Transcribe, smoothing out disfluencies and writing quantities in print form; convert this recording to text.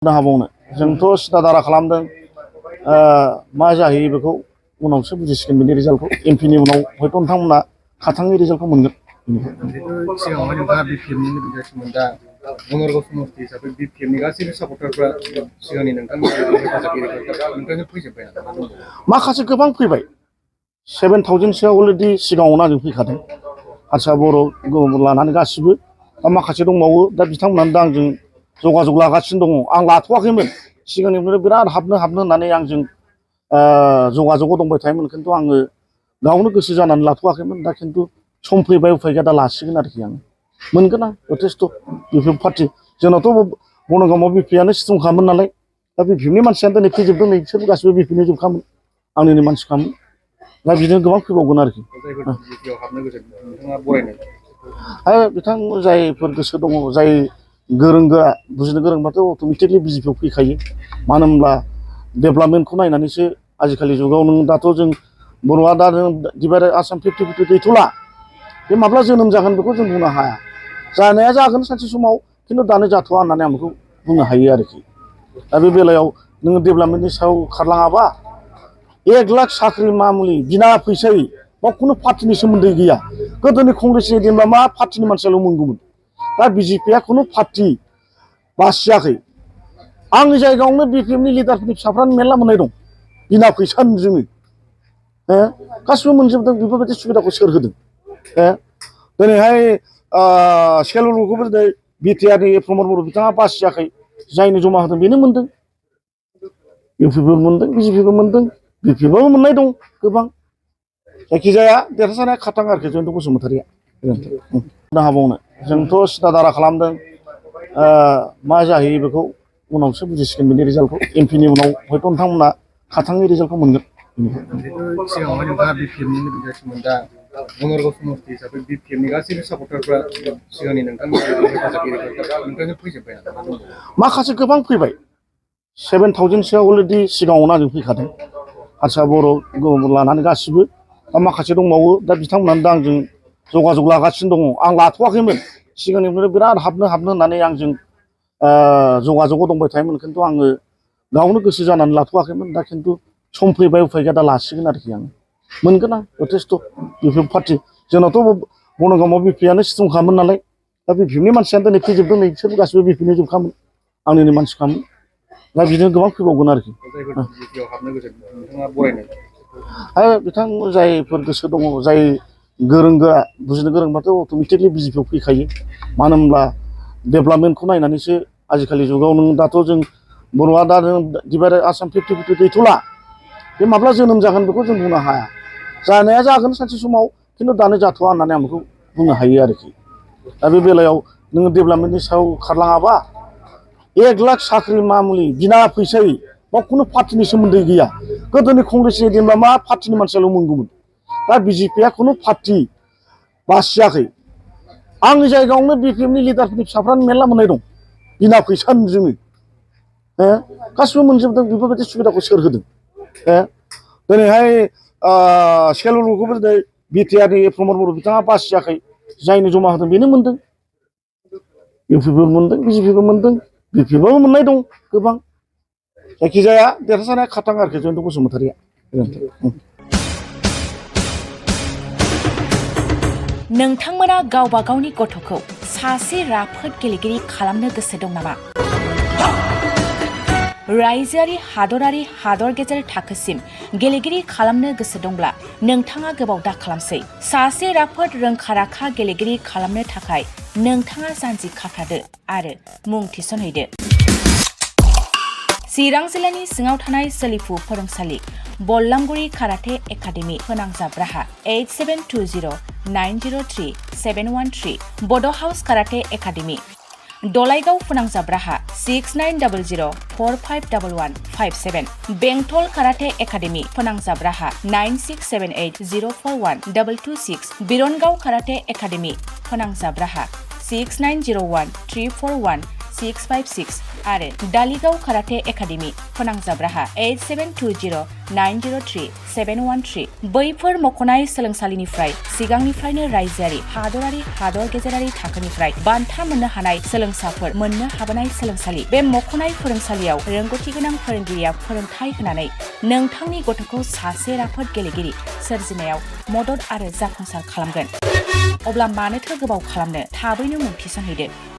हाबावनो जोंथ' सिदा दारा खालामदों मा जाहैयो बेखौ उनावसो बुजिसिगोन बिनि रिजाल्टखौ एमपिनि उनाव हयथ' नोंथांमोना खाथांनि रिजाल्टखौ मोनगोन। सिगाङावहाय नोंथाङा बिपिएफनि लोगोसेमोन दा बङाइगाव समस्ति हिसाबै बिपिएफनि गासैबो सापर्टारफ्रा सिगांनि नोंथांनि हेफाजाबगिरिफोरा नोंथांजों फैजोब्बाय नामा? माखासे गोबां फैबाय 7,000सोआ अलरेडि सिगाङावनो आंजों फैखादों हारसा बर' लानानै गासिबो माखासे दंबावो दा बिथांमोनानो दा आंजों जगाजग लागासिनो दङ आं लाथ'वाखैमोन सिगांनिफ्रायनो बिराद हाबनो होननानै आंजों जगाजगआव दंबाय थायोमोन खिन्थु आङो गावनो गोसो जानानै लाथ'वाखैमोन दा खिन्थु सम फैबाय उफाय गैया दा लासिगोन आरोखि आं मोनगोन आं जथेस्थ' बिपिएफ पार्टि जोंनावथ' बनगावआव बिपिएफआनो स्ट्रंखामोन नालाय दा बिपिएफनि मानसियानो दिनै फैजोबदों नै बिसोर गासिबो बिपिएफनि जोबखामोन आंनिनो मानसिखामोन दा बिदिनो गोबां फैबावगोन आरोखि बिथां जायफोर गोसो दङ जाय गोरों गोरा बुजिनो गोरोंबाथ' अट'मेटिकलि बिजेपिआव फैखायो मानो होनब्ला डेभेलपमेन्टखौ नायनानैसो आजिखालि जुगाव नों दाथ' जों बर'आ दा डिभाइडेड आसाम 50-50 गैथ'ला बे माब्ला जोनोम जागोन बेखौ जों बुंनो हाया जानाया जागोन सानसे समाव खिन्थु दानो जाथ'वा होननानै आं बेखौ बुंनो हायो आरोखि दा बे बेलायाव नोङो डेभेलपमेन्टनि सायाव खारलाङाबा 1 लाख साख्रि मामुलि बिना फैसायै बाव खुनु पार्टिनि सोमोन्दै गैया गोदोनि कंग्रेसनि दिनब्ला मा पार्टिनि मानसियाल' मोनगौमोन दा बिजेपिआ खुनु पार्टि बासियाखै आंनि जायगायावनो बिपिएफनि लिडारफोरनि फिसाफ्रानो मेरला मोननाय दं बिना फैसानि जोङो गासिबो मोनजोबदों बेफोरबायदि सुबिदाखौ सोर होदों दिनैहाय सेल्फ हेल्प ग्रुपखौबो दिनै बिटिआरनि प्रमद बर' बिथाङा बासियाखै जायनो जमा होदों बेनो मोनदों इउपिबो मोनदों बिजेपिबो मोनदों बिपिएफआबो मोननाय दं गोबां जायखिजाया देरहासारनाया खाथां आरोखि जयन्त बसुमतारिया हाबावनो जोंथ' सिदा दारा खालामदों मा जाहैयो बेखौ उनावसो बुजिसिगोन बिनि रिजाल्टखौ एमपिनि उनाव हयथ' नोंथांमोना खाथांनि रिजाल्टखौ मोनगोन। सिगाङावहाय नोंथाङा बिपिएफनि लोगोसेमोन दा बङाइगाव समस्ति हिसाबै बिपिएफनि गासैबो सापर्टारफ्रा सिगांनि नोंथांनि हेफाजाबगिरिफोरा नोंथांजों फैजोब्बाय नामा? माखासे गोबां फैबाय 7,000सोआ अलरेडि सिगाङावनो आंजों फैखादों हारसा बर' लानानै गासिबो माखासे दंबावो दा बिथांमोनानो दा आंजों जगाजग लागासिनो दङ आं लाथ'वाखैमोन सिगांनिफ्रायनो बिराद हाबनो होननानै आंजों जगाजगआव दंबाय थायोमोन खिन्थु आङो गावनो गोसो जानानै लाथ'वाखैमोन दा खिन्थु सम फैबाय उफाय गैया दा लासिगोन आरोखि आं मोनगोन आं जथेस्थ' बिपिएफ पार्टि जोंनावथ' बनगावआव बिपिएफआनो स्ट्रंखामोन नालाय दा बिपिएफनि मानसियानो दिनै फैजोबदों नै बिसोर गासिबो बिपिएफनि जोबखामोन आंनिनो मानसिखामोन दा बिदिनो गोबां फैबावगोन आरोखि बिथां जायफोर गोसो दङ जाय गोरों गोरा बुजिनो गोरोंबाथ' अट'मेटिकलि बिजेपिआव फैखायो मानो होनब्ला डेभेलपमेन्टखौ नायनानैसो आजिखालि जुगाव नों दाथ' जों बर'आ दा डिभाइडेड आसाम 50-50 गैथ'ला बे माब्ला जोनोम जागोन बेखौ जों बुंनो हाया जानाया जागोन सानसे समाव खिन्थु दानो जाथ'वा होननानै आं बेखौ बुंनो हायो आरोखि दा बे बेलायाव नोङो डेभेलपमेन्टनि सायाव खारलाङाबा 1 लाख साख्रि मामुलि बिना फैसायै बाव खुनु पार्टिनि सोमोन्दै गैया गोदोनि कंग्रेसनि दिनब्ला मा पार्टिनि मानसियाल' मोनगौमोन दा बिजेपिआ खुनु पार्टि बासियाखै आंनि जायगायावनो बिपिएफनि लिडारफोरनि फिसाफ्रानो मेरला मोननाय दं बिना फैसानि जोङो गासिबो मोनजोबदों बेफोरबायदि सुबिदाखौ सोर होदों दिनैहाय सेल्फ हेल्प ग्रुपखौबो दिनै बिटिआरनि प्रमद बर' बिथाङा बासियाखै जायनो जमा होदों बेनो मोनदों इउपिबो मोनदों बिजेपिबो मोनदों बिपिएफआबो मोननाय दं गोबां जायखिजाया देरहासारनाया खाथां आरोखि जयन्त बसुमतारिया नोंथांमोना गावबा गावनि गथ'खौ सासे राफोद गेलेगिरि खालामनो गोसो दं नामा? रायजोआरि हादरारि हादर गेजेर थाखोसिम गेलेगिरि खालामनो गोसो दंब्ला नोंथाङा गोबाव दा खालामसै सासे राफोद रोंखा राखा गेलेगिरि खालामनो थाखाय नोंथाङा जानजि खाफ्रादो आरो मुं थिसनहैदो। चिरां जिल्लानि सिङाव थानाय सोलिफु फोरोंसालि बल्लामगुरि काराटे एकाडेमि फोनांजाब राहा 8720903713 बड' हाउस काराटे एकाडेमि दलाइगाव फोनांजाब राहा 6900451157 बेंटल काराटे एकाडेमि फोनांजाब राहा 9678041226 बिरनगाव काराटे एकाडेमि फोनांजाब राहा 69013411 656 आरो डालिगाव काराटे एकाडेमि फोनांजाब राहा 8720903713 बैफोर मख'नाय सोलोंसालिनिफ्राय सिगांनिफ्रायनो रायजोआरि हादरारि हादर गेजेरारि थाखोनिफ्राय बान्था मोननो हानाय सोलोंसाफोर मोननो हाबोनाय सोलोंसालि बे मख'नाय फोरोंसालियाव रोंगौथि गोनां फोरोंगिरिया फोरोंथाय होनानै नोंथांनि गथ'खौ सासे राफोद गेलेगिरि सोरजिनायाव मदद आरो जाफुंसार खालामगोन। अब्ला मानोथो गोबाव खालामनो थाबैनो मुं थिसनहैदो।